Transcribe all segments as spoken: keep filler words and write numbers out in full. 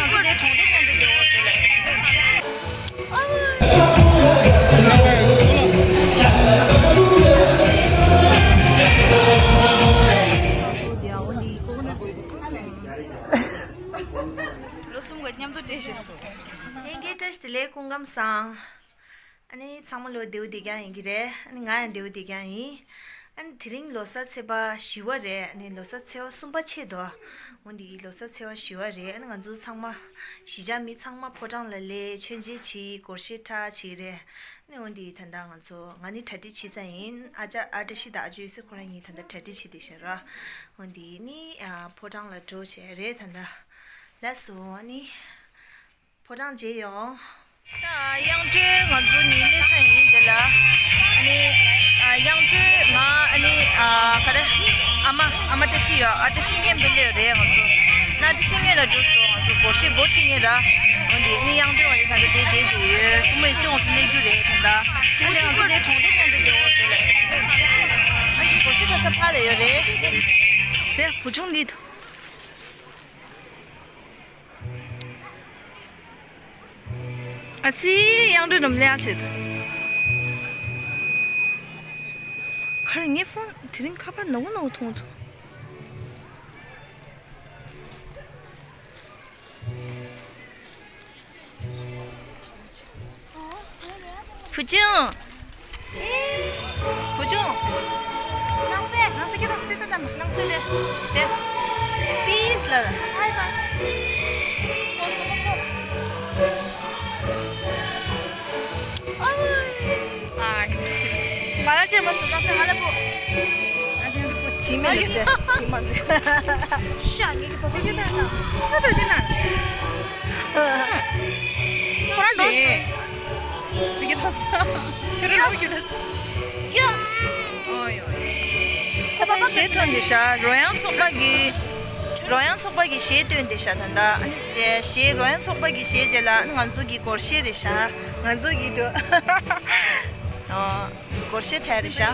དེ་གྲོང་སྡེ་ཚོགས་འདུ་དེ་འོག་ཏུ་ལ་ཡིན། ལོ་གསུམ་ག་མཉམ་དུ་འབྲེལ་བཞག་སོང་། ལྷན་རྒྱས་བཀྲ་ཤིས་བདེ་ལེགས། སྐུ་ཁམས་བཟང་། ཨ་ནི་ཚང་མ་ལོ་བདེ་པོ་བདེ་རྐྱང་ཡིན་གྱི་རེད། ཨ་ནི་ང་ཡང་བདེ་པོ་བདེ་རྐྱང་ཡིན། ཨ་ནི་དེ་རིང་ལོ་གསར་ཚེས་པ་བཞི་པ་རེད། ཨ་ནི་ལོ་གསར་ཚེས་པ་གསུམ་པ་ཆད་དོ། འོ་འདི་ལོ་གསར་ཚེས་པ་བཞི་པ་རེད། ཨ་ནི་ང་ཚོ་ཚང་མ་གཞིས་ཆགས་མི་ཚང་མ་ཕོ་བྲང་ལ་སླེབས། མཆོད་མཇལ་བྱས། སྒོར་གཞས་འཁྲབ་བྱས་རེད། ཨ་ནི་འོ་འདི་ད་ལྟ་ང་ཚོ་ང་ནི་གྲ་སྒྲིག་བྱས་ཚར་ཡིན། ཨ་ཅག་ཨ་བཀྲ་ཤིས་དང་ཨ་ཇོ་ཡོད་ཚད་ཁོ་རང་གཉིས་ད་ལྟ་གྲ་སྒྲིག་བྱས་བསྡད་ཤག་ར། འོ་འདི་ནི་ཨ་ཕོ་བྲང་ལ་འགྲོ་བྱས་རེད་ད་ལྟ། ལགས་སོ། ཨ་ནི། ཕོ་བྲང་མཇལ་ཡོང་། ད་དབྱངས་སྒྲོལ་ང་ཚོ་གཉིས་སླེབས་ཚར་ཡིན་དེ་ལ། ཨ་ནི་ཨ་དབྱངས་སྒྲོལ་ང་ཨ་ནི་ཨ་ག་རེ། ཨ་མ་ཨ་མ་བཀྲ་ཤིས་ཡོད། ཨ་བཀྲ་ཤིས་མཉམ་དུ་སླེབས་རེད་ང་ཚོ། ན་བཀྲ་ཤིས་སྔོན་ལ་འགྲོ་སོང་། ང་ཚོ་སྒོར་གཞས་སྒོར་ཁྲིད་མཁན་ར། འོ་འདི་ནི་དབྱངས་སྒྲོལ་ང་ཡི་ད་ལྟ་དེ་བསྡད་ཀྱི་ཡོད། སྲུ་མོ་ཡི་སུས་ང་ཚོ་སླེབས་རྒྱུ་རེད་ད་ལྟ། ཨ་ནི་ང་ཚོ་དེ་གྲོང་སྡེ་ཚོགས་འདུ་དེ་འོག་ཏུ་ལ་ཡིན། ཨ་ཞིག་སྒོར་གཞས་འཁྲབ་ས་ཕར་ལ་ཡོད་རེད། དེ་བུ་ཆུང་ལི། ཨ་ཙི། དབྱངས་སྒྲོལ་རྣམས་ལེགས་བྱེད། ཁར་ངའི་ཕོན་དེ་རིང་ཁ་པར་ནག་པོ་ནག་པོ་མཐོང་ཐུབ། བུ་ཆུང་། བུ་ཆུང་། ནང་སེ། ནང་སེ་ཁྱེད་ནང་སེ་ཏེ་ཏེ་ནང་སེ་ཏེ། ཏེ། པིས་ལ། སའི་ཧྥ། ཨོ་སོ་མ་ཀོ། ཨོ། ཨ་ཁྱི། ང་ལ་ཅེ་མ་སོ་ནང་སེ་ང་ལ་པོ། ཨ་ཅེ་ང་ལ་པོ། ཞི་མ་ལ་ཏེ། ཞི་མ་ལ། ཤ་ཉེ་གི་པོ་པེ་གི་ན། སུ་པེ་གི་ན། ཁོ་རང་ནོ། བི་གི་ཐོ་ས། ཁྱོད་རང་ལོ་རྒྱུས་ལ་སོ། ཡ། ཨོ་ཡོ། ཁོ་པ་གཞས་ཐོན་ཏེ་ཤ། རོལ་དབྱངས་ཚོགས་པ་གི། རོལ་དབྱངས་ཚོགས་པ་གི་གཞས་ཐོན་ཏེ་ཤ་ད་ལྟ། ཨ་ནི་དེ་གཞས་རོལ་དབྱངས་ཚོགས་པ་གི་གཞས་རྗེས་ལ་ང་ཚོ་གི་སྒོར་གཞས་རེད་ཤ། ང་ཚོ་གི་འགྲོ། ཨོ། སྒོར་གཞས་འཁྲབ་རེད་ཤག་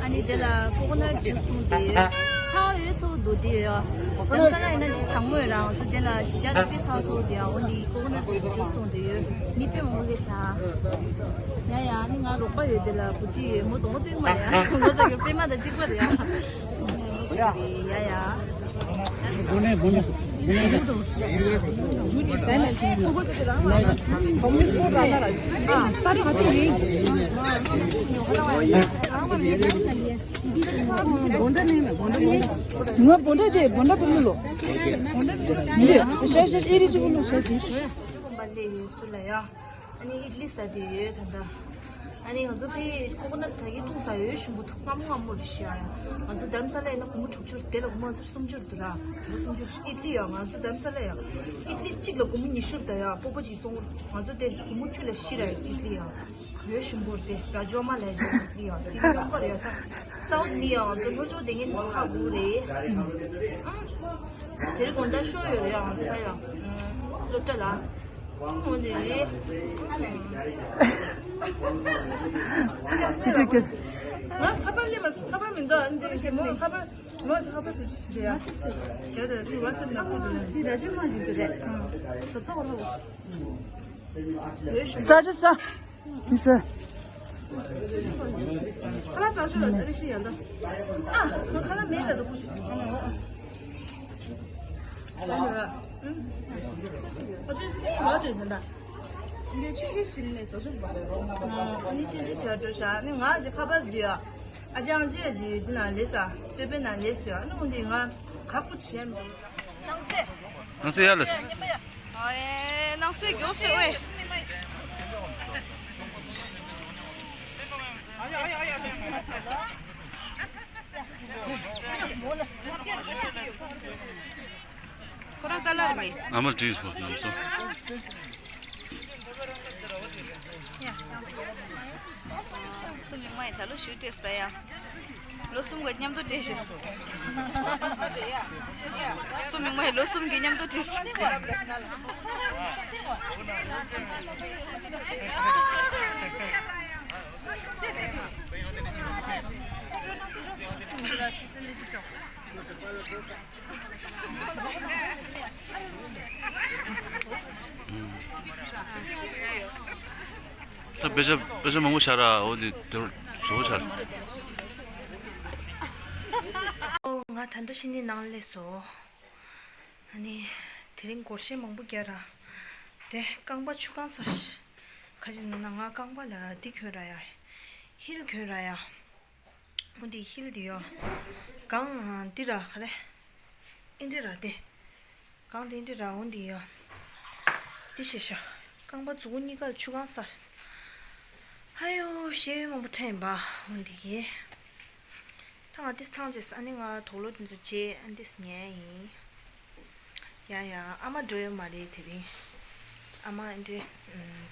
ཨ་ནི་དེ་ལ་ཀོ་ཀོ་ནཊ་ཇུས་འཐུང་དེ་ཡོད། ཚ་བ་ཡོད་ཚོ་འདུག་དེ་ཡོད། དྷ་རམ་ས་ལ་ཡིན་ན་འདི་གྲང་མོ་ཡོད་ར། ང་ཚོ་དེ་ལ་གཞིས་ཆགས་དེ་དཔེ་ཚ་བ་ཚོ་དེ་ཡོད། འོ་འདི་ཀོ་ཀོ་ནཊ་ཇུས་འཐུང་དེ་ཡོད། མི་དཔེ་མང་པོ་རེད་ཤག་ཡ་ཡ། ཨ་ནི་ང་རོགས་པ་ཡོད། དེ་ལ་བུ་ཁྲིད་ཡོད། མོ་གདོང་པ་སྟོན་གྱི་མ་རེད་ཡ། ང་ཚོ་གི་དཔེ་མ་དང་གཅིག་པ་རེད་ཡ། ཡ་ཡ། ང་བོན་ཌ་དེ་བོན་ཌ་པུ་ལུ་ལོ། ལེ། ཤ་ཤ་ཨི་རི་ཅི་པུ་ལུ་ཤ་ཅི། ཨ་ནི་ཨིད་ལི་ཟ་དེ་ཡོད་ད་ལྟ། ཨ་ནི་ང་ཚོ་ཕའི་ཀོ་ཀོ་ནཊ་ད་གིན་འཐུང་ས་ཡོད། ཞིམ་པོ་འདུག་སྔ་མོ་སྔ་མོ་རེད་ཤག་ཡ། ང་ཚོ་དྷ་རམ་ས་ལ་ཡིན་ན་སྒོར་མོ་དྲུག་ཅུ་རེད། དེ་ལ་སྒོར་མོ་ང་ཚོར་སུམ་ཅུ་རེད་འདུག་ར། སྒོར་མོ་སུམ་ཅུ་རེད། ཨིད་ལི་ཡ། ང་ཚོ་དྷ་རམ་ས་ལ་ཡ། ཨིད་ལི་གཅིག་ལ་སྒོར་མོ་ཉི་ཤུ་རེད་ད་ཡ། སྤོབས་པ་ཅིག་བཙོང་། ང་ཚོ་དེ་སྒོར་མོ་བཅུ་ལ་བཞི་རེད། ཨིད་ལི་ཡ། ཡོད་ཞིམ་པོ་རེད་དེ། ར་ཇོ་མ་ལ་ཡ། ཨིད་ལི་ཡ། དེ་རིང་རྣམ་པར་ཡ། ད་སའུཐ་ནི་ཡ། ང་ཚོ་ལྷོ་ཕྱོགས་དེ་ངས་ཧ་གོ་རེད། དེ་རིང་དགོང་དག་ཤོ་ཡོད་རེད་ཡ། ང་ཚོ་ཕ་ཡ། སློབ་གྲྭ་ལ། འོ་དེ་རེད། ང་ཁ་པར་ལེན་མ་སོང་། ཁ་པར་མི་འདུག་ཨ་ནི་དེ་རིང་ཁྱེད་མོ་ཁ་པར། མོ་ཁ་པར་བེད་སྤྱོད་བྱེད་ཡ། དེ་ར་ཇོ་མ་ཞིག་ཚོ་རེད། ཟོ་ཏོ་རོ། ས་ཆ་ས། ས། ཁ་ལག་ཚང་ཤོས་ལ་ཟ་ནི་ཤི་ཡང་ད། ཨ། ཁ་ལག་མེད་ལ་འདུག་ཁུ་ཤི། ཨ་ནི་ཨ་ཅོ་སི་ཡ་ཏོ་ཡིན་ད། འདི་ཆུ་ཁྱི་ཞིམ་ནས་བཟོ་ཆོག་པ། ཨ་ནི་ཆུ་ཁྱི་བྱ་འགྲོ་ཤ་ནི་ང་ཞིག་ཁ་པར་འདི་ཡ། ཨ་ཅང་ཅི་ཡ་ཞིག་འདི་ན་ལས་ས་ཏོ་པེ་ན་ལས་ས་ཡ་ནི་འདི་ང་ཁ་ཁུ་ཆེ་མི་འདུག་ནང་སེ། ནང་སེ་ཡ་ལ་སེ། ཨེ་ནང་སེ་མགྱོགས་སེ་ཨོའི། ཁོ་རང་ཀ་ལར་མེད། ཨ་མ་བྲིས་སོ་ནམ་སོ། སུ་མི་མ་ཡི་ད་ལོ་ཞུ་ཏེ་སྟ་ཡ། ལོ་གསུམ་ག་མཉམ་དུ་སྤྲད་ཤེས་སོ། སུ་མི་མ་ཡི་ལོ་གསུམ་གི་མཉམ་དུ་སྤྲད་སོ། ད་དཔེ་ཆ་དཔེ་ཆ་མང་པོ་ཤར་ར་འོ་དེ་དེར་བཟོ་ཤར། ཨོ་ང་ད་ལྟ་ཤི་ནི་ནང་སླེབས་སོ། ཨ་ནི་དེ་རིང་སྒོར་གཞས་མང་པོ་རྒྱག་ར། དེ་རྐང་པ་ཆུ་གང་ས་ཤི། ཁ་ཅིག་ན་ན་ང་རྐང་པ་ལ་འདི་གྱོན་ར་ཡ། ཧིལ་གྱོན་ར་ཡ། འོ་འདི་ཧིལ་འདི་ཡོ། གང་འདི་ར་ག་རེ། ཨིན་འདྲི་ར་དེ། གང་འདི་འདྲི་ར་འོ་འདི་ཡོ། འདི་ཤེས་ཤ། རྐང་པ་མཛུ་གུ་གཉིས་ཀར་ཆུ་གང་སར། ཧ་ཡོ་ཞེ་མང་པོ་ཕྲན་པ་འོ་འདི་གི། ཐང་ཨ་ཏིས་ཐང་ཅེས་ཨ་ནི་ང་དོག་ལོ་འདི་ཚོ་ཅེ་ཨ་ཏིས་ཉལ་ཡིན། ཡ་ཡ་ཨ་མ་འགྲོ་ཡོད་མ་རེད་དེ་རིང་། ཨ་མ་ཨ་འདྲེ་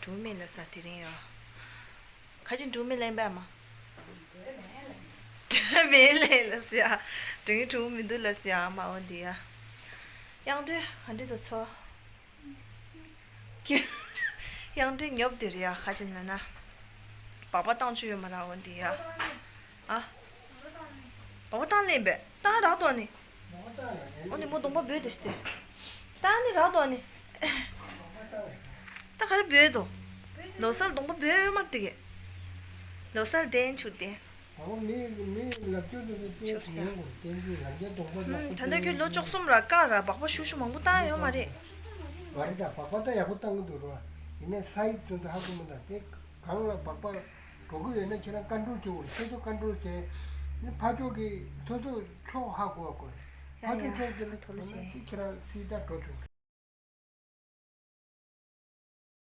འགྲོ་མེད་ལ་ས་དེ་རིང་ཡོ། ཁ་ཅིག་འགྲོ་མེད་ལན་པས་ཨ་མ། འགྲོ་མེད་ལན་ལ་ས་ཡ། འགྲོ་ངེས་འགྲོ་མི་འདུག་ལ་ས་ཡ་ཨ་མ་འོ་འདི་ཡ། ཡང་འདྲེ་ག་འདྲེ་དུ་ཚོ། ཡང་འདྲེ་ཉོབ་དེ་རེད་ཡ་ཁ་ཅིག་ན་ན། སྦག་སྦག་བཏང་ཆུ་ཡོད་མ་ར་འོ་འདི་ཡ། ཨ། སྦག་སྦག་བཏང་ལེན་པས་བཏང་རག་དོ་ནི། འོ་ནི་མོ་གདོང་པ་འབོད་དེ་ཤི་སྟེ། བཏང་ནི་རག་དོ་ནི། ད་ག་རེ་འབོད་དོ། ལོ་སར་གདོང་པ་འབོད་ཡོད་མ་རེད་དེ་གས། ལོ་སར་བདེན་ཆུ་བདེན། འོ་མི་མི་ལབ་རྒྱུ་དེ་ཚོ་ཆུ་བདེན་ཡོད་དགོས་བདེན་ཅིག་ལབ་རྒྱུ་གདོང་པ་ལ་ཧུམ་ད་ལྟ་ཁྱོད་ལོ་བཅུ་གསུམ་ར་ཀ་ར་སྦག་སྦག་ཤུ་ཤུ་མང་པོ་བཏང་ཡོད་མ་རེད། མ་རེད་ད་སྦག་སྦག་ད་ཡག་པོ་བཏང་གི་འདུག་རོ། ཡིན་ནའི་ས་ཡིབ་ཚོ་འདི་ཧ་གོ་མི་འདུག་དེ། གང་ལ་སྦག་སྦག་འགྲོ་གི་ཡོད་ན་ཁྱེད་རང་ཀོན་ཊོལ་བྱེད་དགོས། སོ་སོ་ཀོན་ཊོལ་བྱས། ནི་ཕར་ཕྱོགས་ཀྱི་སོ་སོ་ཕྱོགས་ཧ་གོ་བ་དགོས། ཕར་ཕྱོགས་ཕྱོགས་དེ་ལ་ཐོ་ལོ་ཐོན་ན་བྱས་ཅི་ཁྱེད་རང་སུའི་ད་འགྲོ་ཐུབ།